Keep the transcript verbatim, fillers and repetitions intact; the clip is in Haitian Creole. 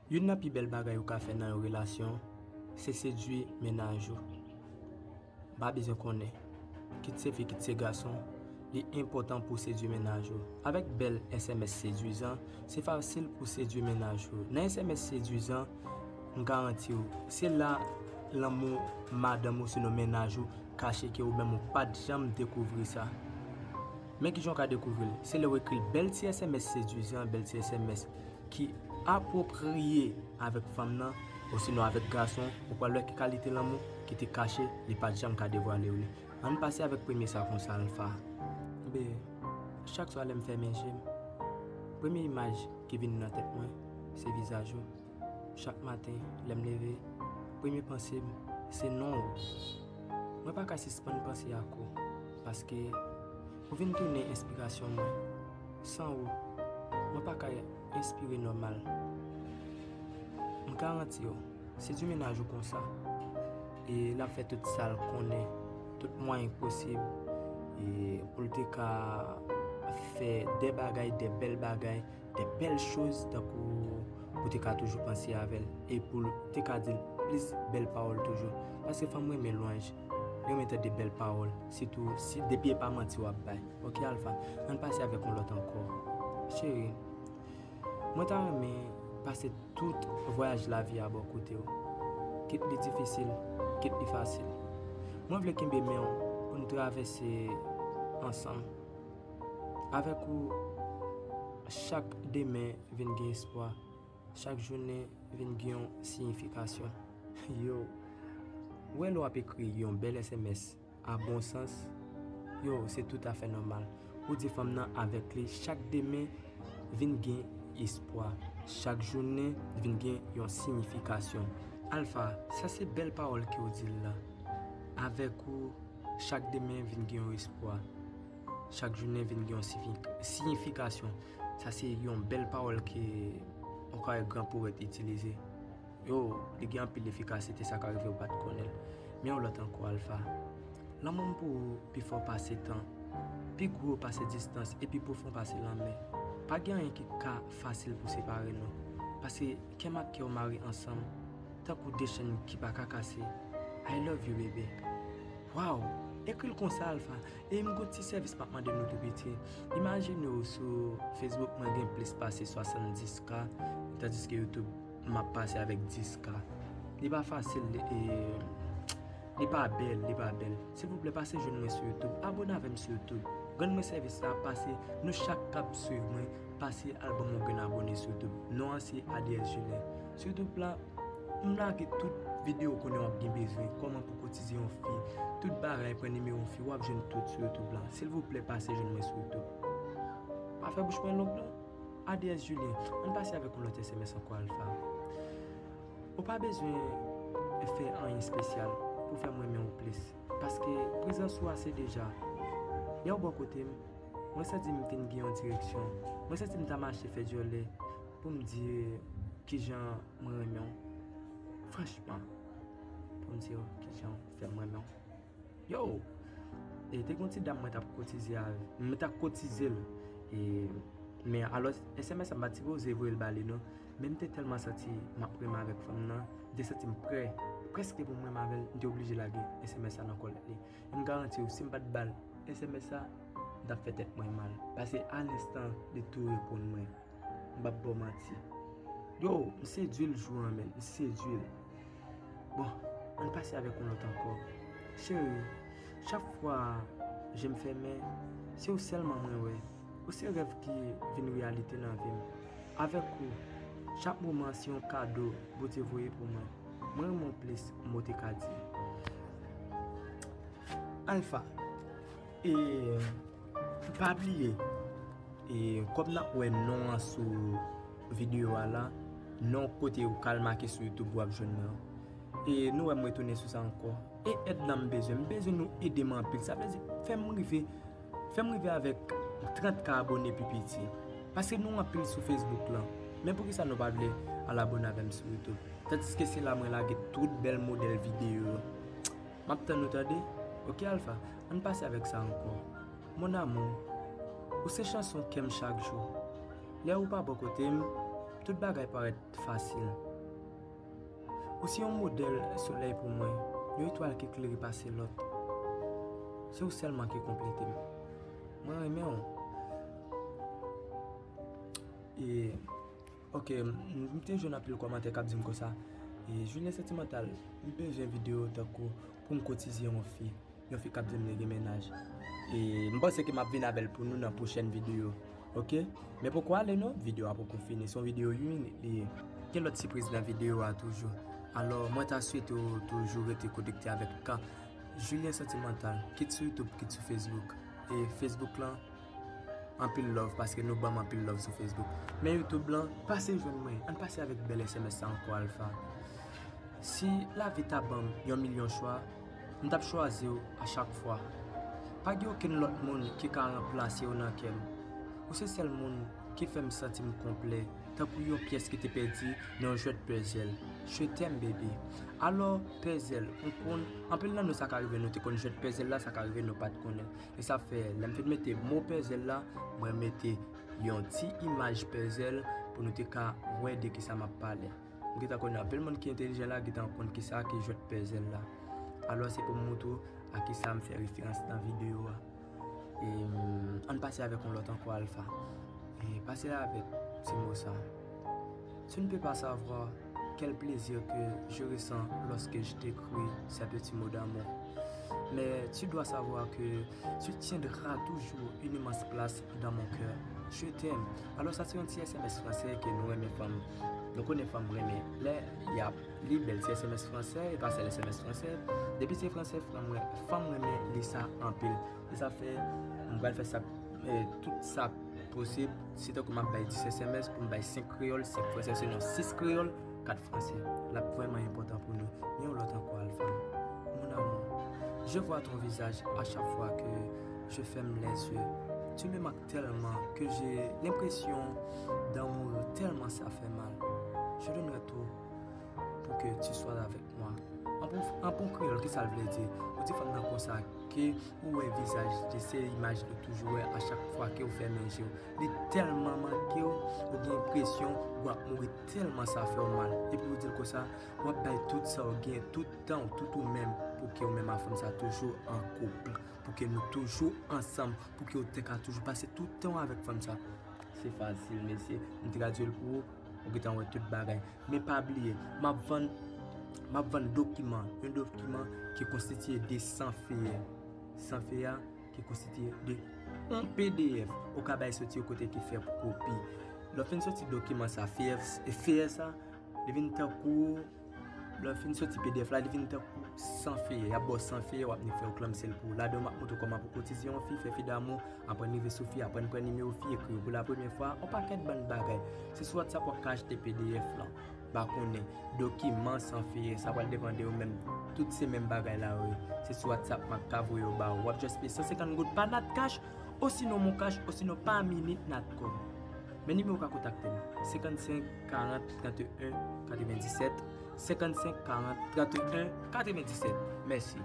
Youn nan pi bèl bagay ou ka fè nan yon relasyon, se sedui mennaj ou. M pa bezwen konnen. Kit se fi, kit se gason, li enpòtan pou w sedui mennaj ou. Avèk bèl S M S sedwizan, se fasil pou w sedui mennaj ou. Nan S M S sedwizan, m garanti w, se la lanmou madanm ou, sinon mennaj ou, kache ke ou menm ou pa t janm dekouvri sa. Men kijan w ka dekouvri l? Se lè w ekri l bèl ti S M S sedwizan, bèl ti S M S ki apwopriye avèk fanm nan, osinon avèk gason, ou pral wè ki kalite lanmou ki te kache, li pa t janm ka devwale w li. Ann pase avèk premye sa konsa, Alpha. Be, chak swa lè m fèmen je m, premye imaj ki vin nan tèt mwen, se vizaj ou. Chak maten, lè m leve, premye panse m, se non ou. Mwen pa ka sispann panse ak ou, paske ou vin tounen enspirasyon mwen. San ou, mwen pa ka enspire nòmal. M garanti w, sedui mennaj ou konsa, e l ap fè tout sa l konnen, tout mwayen k posib, e pou l te ka fè de bagay, de bèl bagay, de bèl choz, tankou pou te ka toujou panse avè l, e pou l te ka di l plis bèl pawòl toujou. Paske fanm renmen lwanj, li renmen tande bèl pawòl, sitou si depi e pa manti w ap bay. Oke, Alpha, ann pase avèk yon lòt ankò. Cheri, mwen ta renmen pase tout vwayaj lavi a bò kote w. Kit li difisil, kit li fasil. Mwen vle kenbe men w pou n travèse ansanm. Avèk ou, chak demen vin gen espwa, chak jounen vin gen yon siyifikasyon. Yo, wè lè w ap ekri yon bèl S M S a bon sans, yo, se toutafè nòmal. Ou di fanm nan avèk li, chak demen vin gen espwa, chak jounen vin gen yon siyifikasyon. Alpha, sa se bèl pawòl ke w di l la. Avèk ou, chak demen vin gen yon espwa. Chak jounen vin gen yon sifi-, siyifikasyon. Sa se yon bèl pawòl ke yon kare gran powèt itilize. Yo, li gen anpil efikasite, sa ka rive ou pa t konnen l. Men yon lòt ankò, Alpha. Lanmou m pou ou pi fò pase tan, pi gwo pase distans e pi pwofon pase lanmè. Pa gen anyen ki ka fasil pou separe nou. Paske kè m ak kè w mare ansanm, tankou de chenn ki pa ka kase. I love you, bebe. Waw! Ekri l konsa, Alpha. E m gon ti sèvis m ap mande nou tou piti. Imajine w sou Facebook, mwen gen plis pase swasanndis K, tandiske YouTube, m ap pase avèk dis K. Li pa fasil, li, e, li pa bèl, li pa bèl. Silvouplè, pase jwenn mwen sou YouTube. Abone avè m sou YouTube. Rann mwen sèvis la, pase, nou chak k ap swiv mwen, pase al ban m yon grenn abone sou YouTube. Non an se A D S Julien. Sou YouTube la, m lage tout videyo konnen w ap gen bezwen, kòman pou kotize yon fi, tout bagay, pran nimewo yon fi, w ap jwenn tout sou YouTube la. Silvouplè, pase jwenn mwen sou YouTube. Pa fè bouch mwen long non. A D S Julien, ann pase avèk yon lòt S M S ankò, Alpha. Ou pa bezwen fè anyen espesyal pou fè m renmen w plis, paske prezans ou ase deja. Lè w bò kote m, mwen santi m vin gen yon direksyon. Mwen santi m ta mache fè dyòlè pou m di kijan mwen renmen w. Franchman, pou m di w kijan w fè m renmen w. Yo! E te gen yon ti dam mwen t ap kotize avè, mwen t ap kotize l. E, men alò, S M S la m pa t sipoze voye l ba li non. Men m te tèlman santi m ap renmen avèk fanm nan, m te santi m prè, prèske pou m renmen avè l, m te oblije lage S M S la nan kòlèt li. E m garanti w, si m pa t ba l S M S la, m t ap fè tèt mwen mal. Paske a lenstan, li tou reponn mwen. M p ap ba w manti. Yo, m sedui l jou an, menn. M sedui l. Bon, ann pase avèk yon lòt ankò. Cheri, chak fwa je m fèmen, se ou sèlman mwen wè. Ou se rèv ki vin reyalite nan vi m. Avèk ou, chak moman se yon kado Bondye voye pou mwen. Mwen renmen w plis, m te ka di. Alpha, e, pa bliye, e, kòm n ap wè non an sou videyo a la, non kote ou ka al make sou YouTube w ap jwenn mwen an. E nou wè m retounen sou sa ankò. E èd la m bezwen, m bezwen nou ede m anpil. Sa vle di, fè m rive, fè m rive avèk trant K abone pi piti. Paske nou anpil sou Facebook lan. Men poukisa nou pa vle al abone avè m sou YouTube? Tandiske se la mwen lage tout bèl modèl videyo yo. M ap tann ou tande. Oke, Alpha, ann pase avèk sa ankò. Mon amour, ou se chanson kè m chak jou. Lè ou pa bò kote m, Tout bagay parèt fasil. Ou se yon modèl solèy pou mwen, yon etwal ki klere pase lòt. Se ou sèlman ki konplete m. Mwen renmen w. E, ok, m, m te jwenn anpil kòmantè k ap di m konsa, e, Julien Sentimental, m bezwen videyo tankou pou m koutize yon fi. Yon fi k ap di m li gen mennaj. E m panse ke m ap vin avè l pou nou nan pwochèn videyo. Ok? Men poko ale non, videyo a poko fini. Se yon videyo yon minit li ye. Gen lòt sipriz nan videyo a toujou. Alò, mwen ta swete w toujou rete konekte avèk Julien Sentimental, kit sou YouTube, kit sou Facebook. E Facebook lan, anpil love, paske nou ban m anpil love sou Facebook. Men YouTube lan, pase jwenn mwen. Ann pase avèk bèl S M S sa ankò, Alpha. Si lavi ta ban m yon milyon chwa, m t ap chwazi w a chak fwa. Pa gen okenn lòt moun ki ka ranplase w nan kè m. Ou se sèl moun ki fè m santi m konplè, tankou yon pyès ki te pèdi nan yon jwèt pèzèl. Je t'aime, baby. Alò, pèzèl, ou konn, anpil nan nou sa ka rive nou te konn jwèt pèzèl la, sa ka rive nou pa t konnen. E sa fè, lè m fin mete mo pèzèl la, mwen mete yon ti imaj pèzèl pou nou te ka wè de kisa m ap pale. M gentan konnen anpil moun ki entelijan la gentan konn kisa ki jwèt pèzèl la. Alò, se pou m montre w a kisa m fè referans nan videyo a. E, mm, ann pase avèk yon lòt ankò, Alpha. E pase avèk ti mo sa. Tu ne peux pas savoir quel plaisir que je ressens lorsque je t'écris ces petits mots d'amour. Mais tu dois savoir que tu tiendras toujours une immense place dans mon cœur. Je t'aime. Alò, sa se yon ti S M S fransè ke nou renmen fanm. Nou konnen fanm renmen lè y ap li bèl ti S M S fransè, e pa sèl S M S fransè. Depi se fransè, fanm ren-, fanm renmen li sa anpil. E sa fè, m pral fè sa, e, tout sa posib. Se tankou m ap bay dis S M S pou m bay senk kreyòl, senk fransè, sinon sis kreyòl, kat fransè. L ap vrèman enpòtan pou nou. Gen yon lòt ankò, Alpha. Mon amour, je vois ton visage à chaque fois que je ferme les yeux. Tu me manques tellement que j'ai l'impression d'en mourir, tellement ça fait mal. Je donnerai tout pour que tu sois avec moi. An bon, an bon kreyòl, kisa l vle di? Ou di fanm nan konsa ke ou wè vizaj li, se imaj li toujou wè a chak fwa ke ou fèmen je w. Li tèlman manke w, ou gen enpresyon w ap mouri tèlman sa fè w mal. Epi ou di l konsa, w ap bay tout sa w gen, tout tan w, tout ou menm, pou ke ou menm a fanm sa toujou an koup, pou ke nou toujou ansanm, pou ke ou te ka toujou pase tout tan w avèk fanm sa. Se fasil, mesye. M tradui l pou ou, ou gentan wè tout bagay. Men pa bliye, m ap vann, m ap vann dokiman, yon dokiman ki konstitiye de san feyè. San feyè a ki konstitiye de yon P D F. Ou ka bay soti yon kote ki fè kopi. Lè w fin soti dokiman sa, feyè, feyè sa, li vin tankou, lè w fin soti P D F la, li vin tankou san feyè. Y ap ba w san feyè, w ap vin fè w klanmse l pou ou. Ladan m ap montre w kòman pou koutize yon fi, fè fi damou, aprann rive sou fi, aprann pran nimewo fi, ekri yo pou la premyè fwa, yon pakèt bann bagay. Se sou WhatsApp w ap ka achte P D F lan. Pa konnen, dokiman san feyè, sa pral depann de ou menm. Tout se menm bagay la yo ye. Se sou WhatsApp m ap ka voye yo ba ou. W ap just peye san senkant goud pa Natcash, osinon MonCash, osinon pa Minit Natcom. Men nimewo w ka kontakte m, senkannsenk karant tranteyen katrevenndisèt, senkannsenk karant tranteyen katrevenndisèt. Mèsi.